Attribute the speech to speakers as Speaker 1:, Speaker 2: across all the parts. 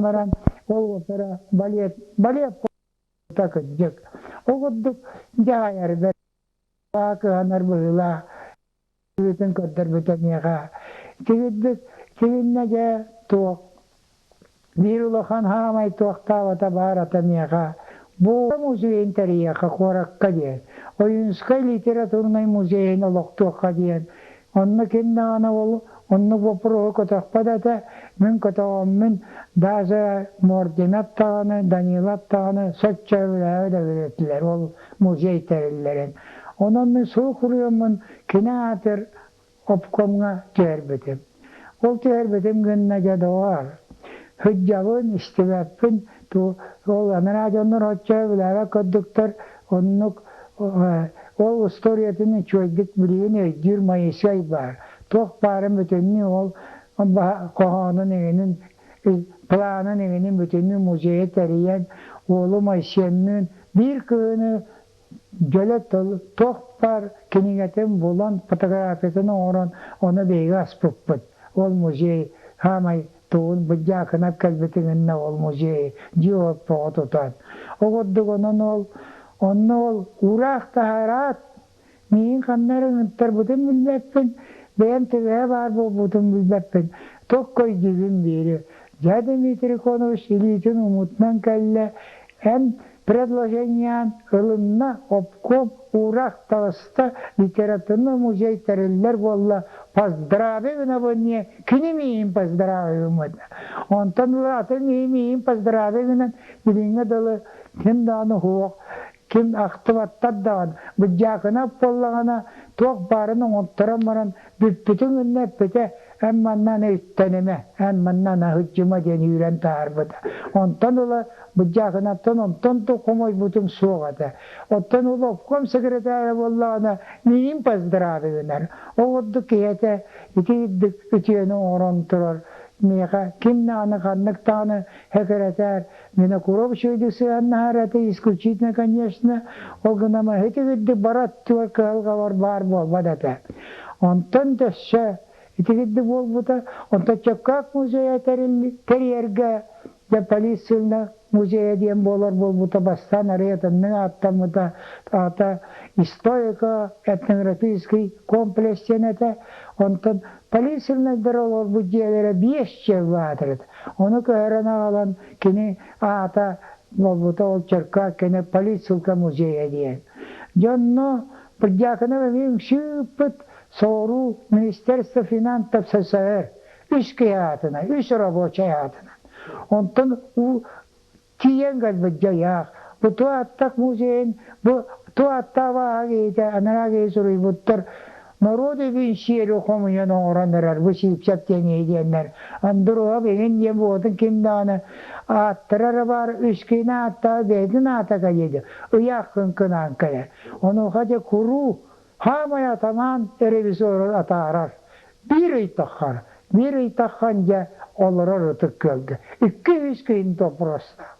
Speaker 1: Баран ол опера балет балет кырдьык. Ол курдук дьаһайар кыһанар быһыылаах быһыытын көрдөрбүтэ миэхэ. Тигирдик тигиннэ дьэ туох биир улахан хаамай туохтаабата баар ата миэхэ. Бу музейын тэрийиэххэ куоракка диэн. Ойуунскай литературнай музейын олохтуохха диэн. Онно ким даҕаны ол оннук боппуруоһу көтөхпөт этэ. Мин көтөҕөммүн даже Мординов даҕаны, Данилов даҕаны соччо өбүлээбэт эбит ол музей тэриллэрин. Онон мин сурук суруйаммын кини аатыр обкомҥа түһэрбитим. Ол түһэрбитим гынна дьэ доҕоор, сылдьабын, истибэппин, ол анараа дьоннор оччо өбүлээбэт көрдүктэр, оннук ол устуоруйатын үчүгэйдик билигин өйдүүр Моисей баар. Туох баарын бүтүннүү ол хоһоонун иҥинин планын иҥинин бүтүннүү музейы тэрийэн уолум Айсенныын биир кыһыны дьөлө туох баар кинигэтин булан фотографиятын оҥорон ону биһиги аспыппыт. Ол музей саамай тугун Быдьаакынап кэлбитин ол музей дьиэ оппоҕо тутан. Ол курдук онон ол онно ол уураах таһараат миигин ханна эрэ ыҥыттарбытын билбэппин, бэйэм төбөһө баар буолбутун билбэппин. Туох көйдүүбүн биири. Дьэ Дмитрий Конович илиитин умутунан кэллэ, эн предложениеан ылынна, обком уураах таҕыста, литературный музей тэриллэр буолла, поздрави гынабын диye кини миигин поздрави гыммыта. Онтон ыла атын киһи миигин поздрави гынан билиҥҥэ дылы ким даҕаны суох ким ахтыбаттар даҕаны Быдьаакынап буоллаҕына туох баарын оҥотторон баран бүппүтүн гынна эппитэ эн манна үттэнимэ эн манна аһыдьыма диэн үүрэн таһаарбыта. Онтон ыла Быдьаакынаптан онтон да хомойбутум суох этэ. Оттон ол обком секретаря буоллаҕына миигин поздрави гынар. Ол курдук киһи этэ ити үрдүк үтүөнү оҥорон турар миэхэ ким даҕаны ханнык даҕаны секретарь Винокуров үчүгэйдик сыһыаннаһар этэ исключительно конечно ол гынан ити үрдүк барат түгэр кыһалҕабар баар буолбат этэ. Онтон дөссө итигирдик буолбута онтон Чөккөөк музейа тэрийэргэ дьэ полиция музейа диэн буолар буолбута бастаан арыйатыннык ааттаммыта аата историко этнографический комплекс диэн этэ онтон полициялар олорбут дьиэлэрэ биэс дьиэ баатыр этэ ону көһөрөн аҕалан кини аата буолбута ол Черкак кини полициялка музейа диэн дьонно Подьяконов эмиэ үҥсүүппүт соҕуруу Министерство финансов СССР үс киһи аатынан, үс рабочай аатынан. Онтон тиийэн кэлбит дьайаах. Бу Туаттах музейын, бу Туаттаах киһитэ, анараа киһи суруйбуттар Норуот үбүн сиэри хомуйан оҥорон эрэр бу Сиипсэп диэн диэннэр. Андруһап эҥин диэн буотун ким даҕаны ааттара эрэ баар үс киһини ааттаабыт бэйэтин аата кэлиэдэ. Ыйаах кыҥкынаан кэлэр. Онуоха дьэ куруу хаамай атамаан ревизору атаарар. Биир ый таххар, биир ый таххан дьэ олорор ытык күөлгэ. Икки-үс күн допростаабыт.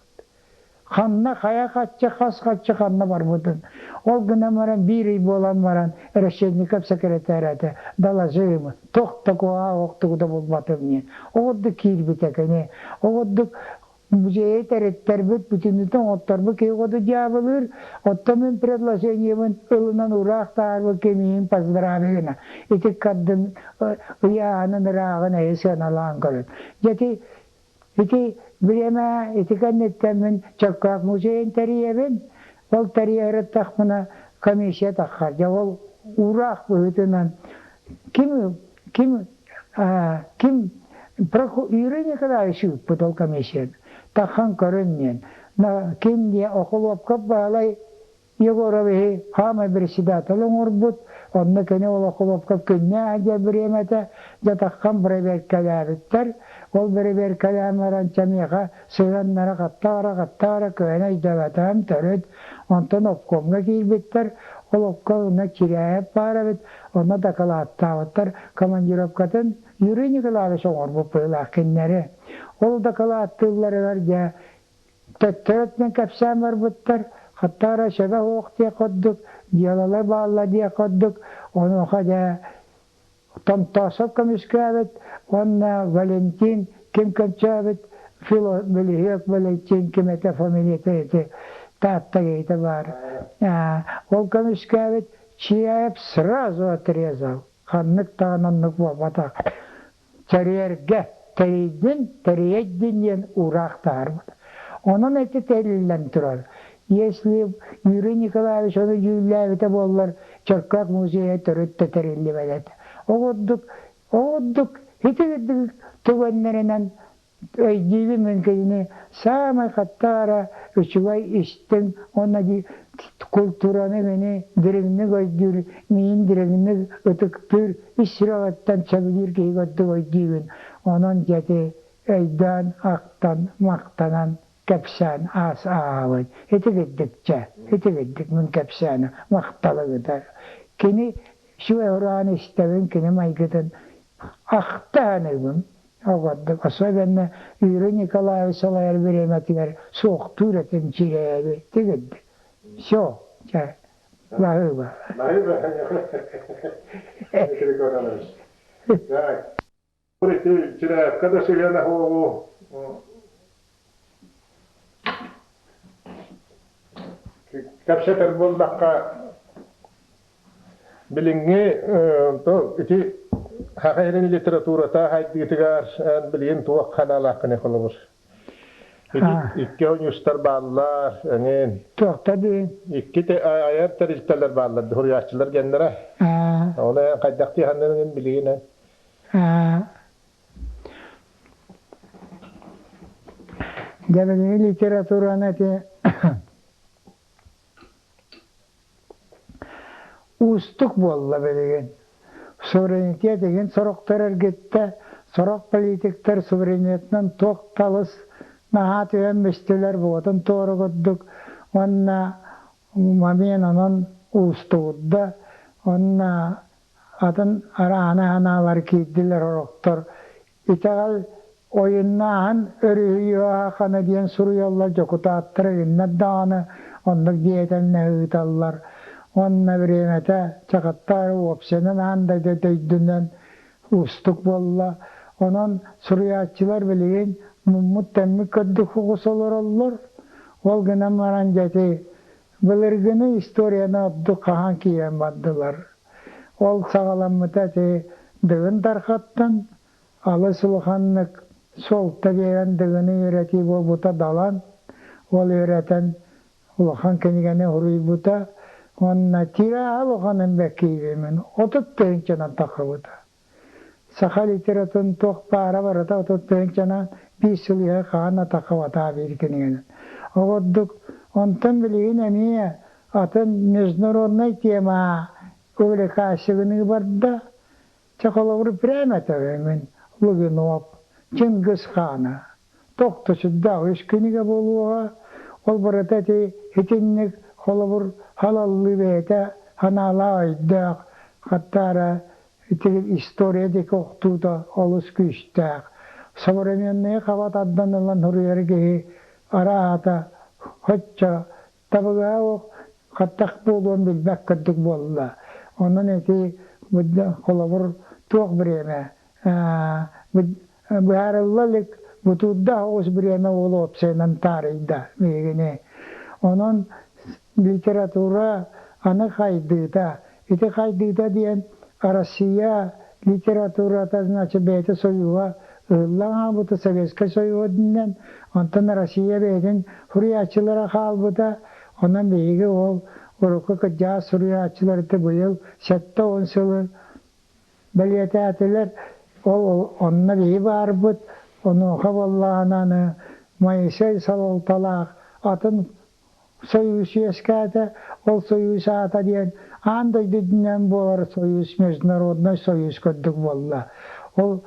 Speaker 1: Ханна хайа хаччы, хас хаччы ханна барбытын. Ол гынан баран биир ый буолан баран Решетников секретарь этэ доложи туох да куһаҕан охтугу да булбатым диэн. Ол курдук киирбитэ кини. Ол курдук музейы тэриттэрбит, бүтүннүтүн оҥотторбут киһи хоту дьаабылыыр, оттон мин предложениебын ылынан ураах таһаарбыт кимиин поздрави гына. Ити кардын ыйааһынын ырааҕын эһи сыаналаан көрүн. Дьэ ити бириэмэ ити кэнниттэн мин Чөккөөк музейын тэрийэбин. Ол тэрийэ комиссия таххар. Дьэ ол уураах быһыытынан ким ким ким Юрий Николаевич ыыппыт ол комиссияны тахан көрөн диэн ким диэ Охолуопкап Баһылай Егоровиһы хаамай председатель оҥорбут онно кини ол Охолуопкап күннээх дьэ бириэмэтэ дьэ таххан бэрэбиэркэлээбиттэр ол бэрэбиэркэлээн баран чамиэхэ сыһыаннара хаттаара хаттаара көһөн өйдөөбөтөҕүм төрүт онтон обкомҥа киирбиттэр ол обком онно Чирээйэп баар эбит онно дакылааттаабыттар командировкатын Юрий Николаевич оҥорбут быһыылаах кинилэри. Ол дакылааттыылларыгар дьэ төттөрү өттүнэн кэпсээн барбыттар, хаттаара сөбө суох диэх курдук, дьыалалар бааллар диэх курдук, онуоха дьэ Томтоосов көмүскээбит уонна Валентин ким көмсөөбүт. Фило бөлүһүөк Бэлэйчин ким этэ фамилията ити Таатта киһитэ баар. Ол көмүскээбит Чияев сразу отрезал. Ханнык даҕаны оннук буолбатах. Тэрийэргэ тэрийдин, тэрийэйдин диэн уураах таһаарбыт. Онон ити тэриллэн турар. Если Юрий Николаевич ону дьүүллээбитэ буоллар, Чөркөөх музейа төрүт да тэриллибэт этэ. Ол курдук, ол курдук ити курдук түгэннэринэн өйдүүбүн мин кинини саамай хаттаара үчүгэй истиҥ уонна култуураны кини дириҥник өйдүүр, миин дириҥник ытыктыыр, ис сүрэҕиттэн сөбүлүүр киһи курдук өйдүүбүн. Онон дьэти өйдөөн, ахтан, махтанан кэпсээн аас ааҕабын. Ити кирдикчэ, ити кирдик мин кэпсээни махталы ыытар. Кини үчүгэй ураан истэбин, кини майгытын ахта саныыбын. Ол курдук, особенно Юрий Николаевич салайар бириэмэтигэр суохтуур этим Чирээби тигирдик. Все, чэ, баһыыба.
Speaker 2: Баһыыба, Дмитрий Кононович. Так, ити Чирээпкэ да сыһыана буолуу кэпсэтэр буоллахха Билиҥҥи ити саха сирин литературата хайдыытыгар эн билигин туох ханаалааххыный холобур? Ити икки ойуустар бааллар, эҥин.
Speaker 1: Туохта дии?
Speaker 2: Икки айар тэрилтэлэр бааллар, суруйааччылар геннэрэ. Оны эн хайдах дии билигин эн?
Speaker 1: Дьэ билиҥҥи литератураны ити Уустук буолла билигин. Суверенитет игин сорохтор эргиттэ, сорох политиктар суверенитетынан туох талыс наһаа түһэн мистилэр буотун туора курдук уонна момент онон уустугурда уонна атын араана ханаалар киирдилэр орохтор Итэҕэл ойуннааһын өрүһүйүө диэн суруйаллар дьокутааттар иннэр даҕаны оннук диэтэннэ ыыталлар. Уонна бириэмэтэ чакаттаар уопсайынан аан дойду дөйдүнэн уустук буолла. Онон суруйааччылар билигин муммут-тэммит көрдүк соҕус олороллор. Ол гынан баран дьэ ити былыргыны историяны ордук хаһан киирэн бардылар. Ол саҕаламмыта ити Дыгын Дархаттан алыс улаханнык суолта биэрэн Дыгыны үөрэтии буолбута Далан ол үөрэтэн улахан кинигэни суруйбута уонна тирааһа улаханын бэккиибимин 30 тыһыынчанан таххыбыта. Саха литературатын туох баара барыта 30 тыһыынчанан биир сыл иһэ хаһан да таххыбатаа биир кинигэнэн. Ол курдук онтон билигин эмиэ атын международнай тема увлекающегыныы барда. Чэ холобур прямо этэбин Лугинов, Чингис хаана. Тохто сүрдээх үс кинигэ буолуоҕа. Ол барыта ити итинник холобур халаллыы бэйэтэ ханаалаах өйдөөх, хаттаара ити история диэки охтуута олус күүстээх. Современные хаба тардан ылан суруйар киһи араата хоччо табыгаах хаттах буолуон билбэт курдук буолла. Онон ити холобур туох бириэмэ быһаарылла илик бутуурдаах оҕус бириэмэ уол уопсайынан таарыйда биһигини. Онон литература аны хайдыыта. Ити хайдыыта диэн Россия литературата значит бэйэтэ союһа ыһыллан хаалбыта Советскай Союһа үрдүнэн, онтон Россия бэйэтин суруйааччылара хаалбыта. Онон биһиги ол урукку кырдьаҕас суруйааччыларыты быйыл 70 сылы бэлиэтээтилэр. Ол онно биһи баарбыт. Онуоха буоллаҕына аны Моисей салалталаах атын союз үөскээтэ. Ол союз аата диэн аан дойду үрдүнэн буолар союз, международный союз курдук буолла. Ол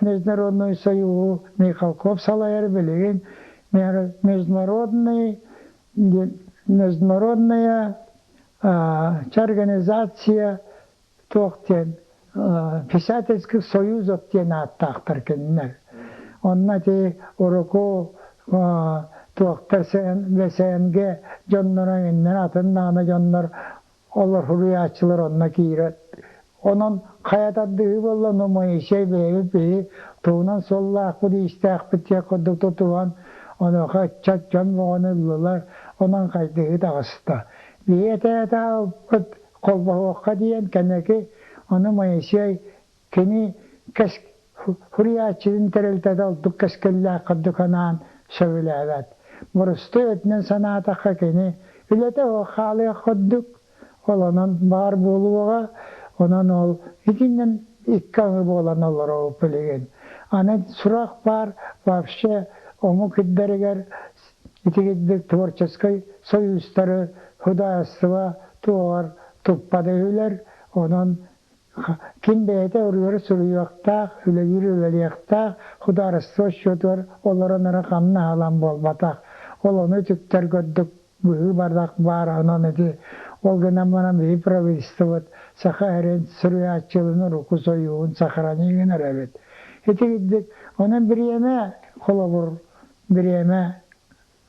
Speaker 1: международный союһу Михалков салайар билигин международный международная организация туох диэн писательских союзов диэн ааттаахтар кинилэр. Онно ити уруку туохтар СНГ дьонноро иннин атын даҕаны дьоннор олор суруйааччылар онно киирэр. Онон хайа тардыһыы буолла, но Моисей бэйэбит биһи Тугунан суоллаахпыт-иистээхпит диэх курдук тутуһан, онуоха ыччат дьон бөҕөнү ыллылар, онон хайдыһыы таҕыста. Биһи этэ-этэ аҕалбыт холбоһуохха диэн кэнники ону Моисей кини кэс суруйааччытын тэрилтэтэ ордук кэскиллээх курдук анаан сөбүлээбэт. Боростуой өттүнэн санаатахха кини үлэтэ суох хаалыах курдук, ол онон баар буолуоҕа, онон ол итинэн икки аҥы буолан олоробут билигин. Аны сурах баар вообще омук ирдэригэр итигирдик творческай союзтары художество туоҕар туппат үһүлэр, онон ким бэйэтэ уруйар суруйуохтаах, үлэлиир үлэлиэхтээх, художество счетугар олорон эрэ хамнаһалан буолбатах. Ол ону үтүктэр көрдүк быһыы бардах баар, онон ити ол гынан баран биһи правительствобыт Саха сирин суруйааччыларын уруку сойууһун сохрани гынар эбит. Итигирдик онон бириэмэ холобур бириэмэ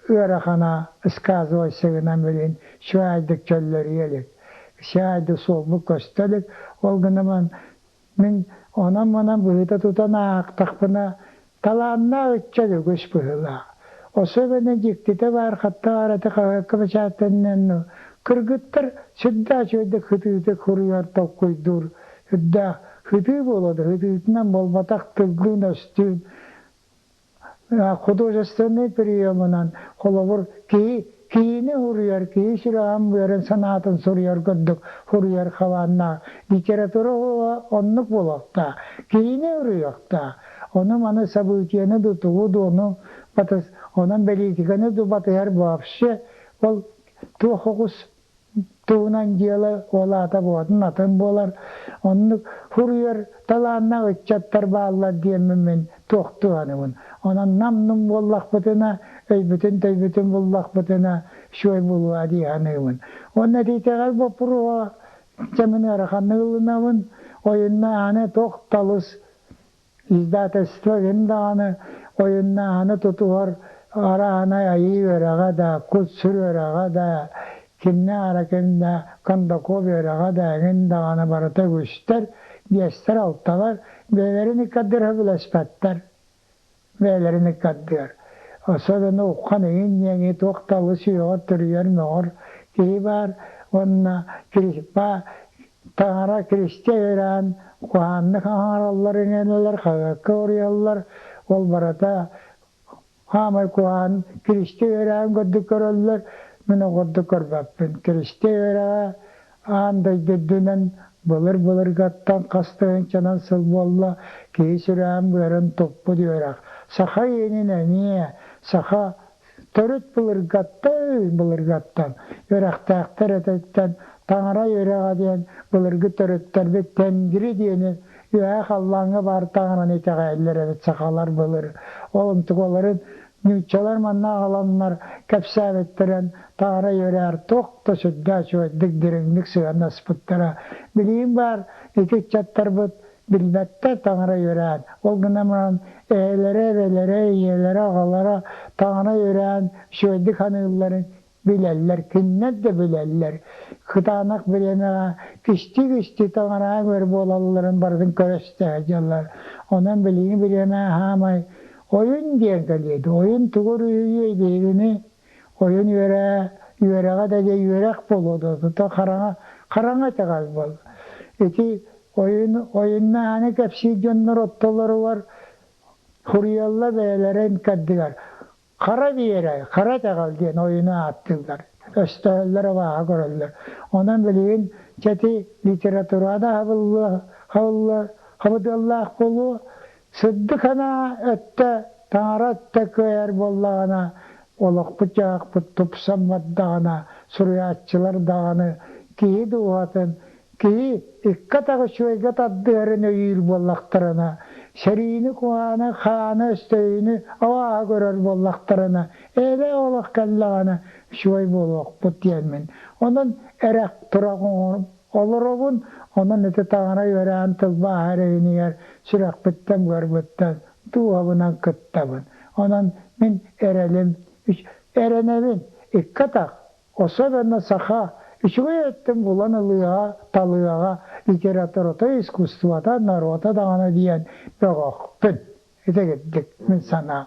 Speaker 1: ыарахана сказывайся гынан билин үчүгэйдик чөллөрүйэ илик. Үчүгэйдик суолбут көстө илик. Ол гынан мин онон-манан быһыыта тутан аахтахпына талааннаах ыччат үгүс быһыылаах. Особенно дьиктитэ баар хатта ити хаһыакка бэчээттэннэн кыргыттар сүрдээх үчүгэйдик хытыытык суруйар, толкуйдуур сүрдээх хытыы буолуо да хытыытынан буолбатах тыллыын-өстүүн художественнай приемунан холобур киһи киһини суруйар, киһи сүрэҕин-быарын санаатын суруйар курдук суруйар хабааннаах литература оннук буолуохтаах. Киһини суруйуохтаах. Ону маны событиены ду тугу ду ону батыс онон бэлиитикэни ду батыһар вообще ол туох оҕус туһунан дьыала ол аата буолатын атын буолар. Оннук суруйар талааннаах ыччаттар бааллар диэммин мин туохтуганыбын. Онон нам-нум буоллахпытына, өйбүтүн-төйбүтүн буллахпытына, үчүгэй буолуо дии саныыбын. Уонна ититэҕэл боппуруоһа дьэ мин ыараханнык ылынабын. Ойунна аны туох талыс издательство ким даҕаны ойуннааһыны тутуһар арааһынай айыы үөрэҕэ да, кут-сүр үөрэҕэ да, кимнэ ара ким да Кондаков үөрэҕэ да эҥин даҕаны барыта үгүстэр, биэстэр, алталар бэйэлэрин иккардыгар сөбүлэспэттэр. Бэйэлэрин иккардыгар. Особенно уххан эҥин диэҥи туох да алыс үөҕэр, төрүйэр, мөҕөр киһи баар уонна Таҥара Киристиэ үөрэҕин куһааннык аҥараллар иҥэнэлэр, хаһыакка уруйаллар, ол барыта хаамай куһаан Киристиэ үөрэҕин курдук көрөллөр, мин ол курдук көрбөппүн. Киристиэ үөрэҕэ аан дойду үрдүнэн былыр-былыргаттан хас тыһыынчанан сыл буолла киһи сүрэҕин-быарын туппут үөрэх. Саха иэнин эмиэ, саха төрүт былыргаттан былыргаттан үөрэхтээхтэр этиттэн таҥара үөрэҕэ диэн былыргы төрүттэрбит Тенгри диэни үөһээ халлааҥҥа баар таҥараны итэҕэйэллэр эбит сахалар былыр. Ол онтукаларын нууччалар манна аҕаланнар кэпсээбиттэрин таҥара үөрэҕэр туох да сүрдээх үчүгэйдик дириҥник сыһыаннаспыттара. Билигин баар ити ыччаттарбыт билбэттэр таҥара үөрээн. Ол гынан баран эһэлэрэ, эбэлэрэ, ийэлэрэ, аҕалара таҥара үөрээн үчүгэйдик саныылларын билэллэр, кинилэр да билэллэр. Кытаанах бириэмэҕэ кистии-кистии таҥараҕа үөр буолалларын барытын көрө истэ сылдьаллар. Онон билиҥҥи бириэмэ хаамай ойун диэн кэлиэ дуо? Ойун тугу уруһуйуой биһигини? Ойун үөрэ үөрэҕэ да дьэ үөрэх буолуо дуо? Тута хараҥа хараҥа итэҕэл буолла. Ити ойун ойуннааны кэпсиир дьоннор оттолоругар суруйаллар бэйэлэрин кэрдигэр хара биэрэ, хара итэҕэл диэн ойуну ааттыыллар, өстөһөллөр, абааһы көрөллөр. Онон билигин чэти литературада хабыллыа, хабыллыа, хабыдыаллаах буолуо, сырдык санаа өттө, таҥара өттө кыайар буоллаҕына, олохпут-дьаһахпыт тупсан бардаҕына, суруйааччылар даҕаны киһи дууһатын Киһи икки атаҕы үчүгэйгэ тардыһарын өйүүр буоллахтарына, сэриини, куһааны, хааны, өстөйүүнү абааһы көрөр буоллахтарына, эбэ олох кэллэҕинэ үчүгэй буолуохпут диэммин. Онон эрэх турах олоробун, онон ити таҥара үөрэҕин тылбааһа эрэйинигэр сүрэхпиттэн-быарбыттан дууһабынан кыттабын. Онон мин эрэлим, эрэнэбин, икки атах Особенно саха үчүгэй өттүн булан ылыаҕа, талыаҕа, литературата, искусствота, норуота даҕаны диэн бөҕөхпүн. Ити кырдьык мин санаам.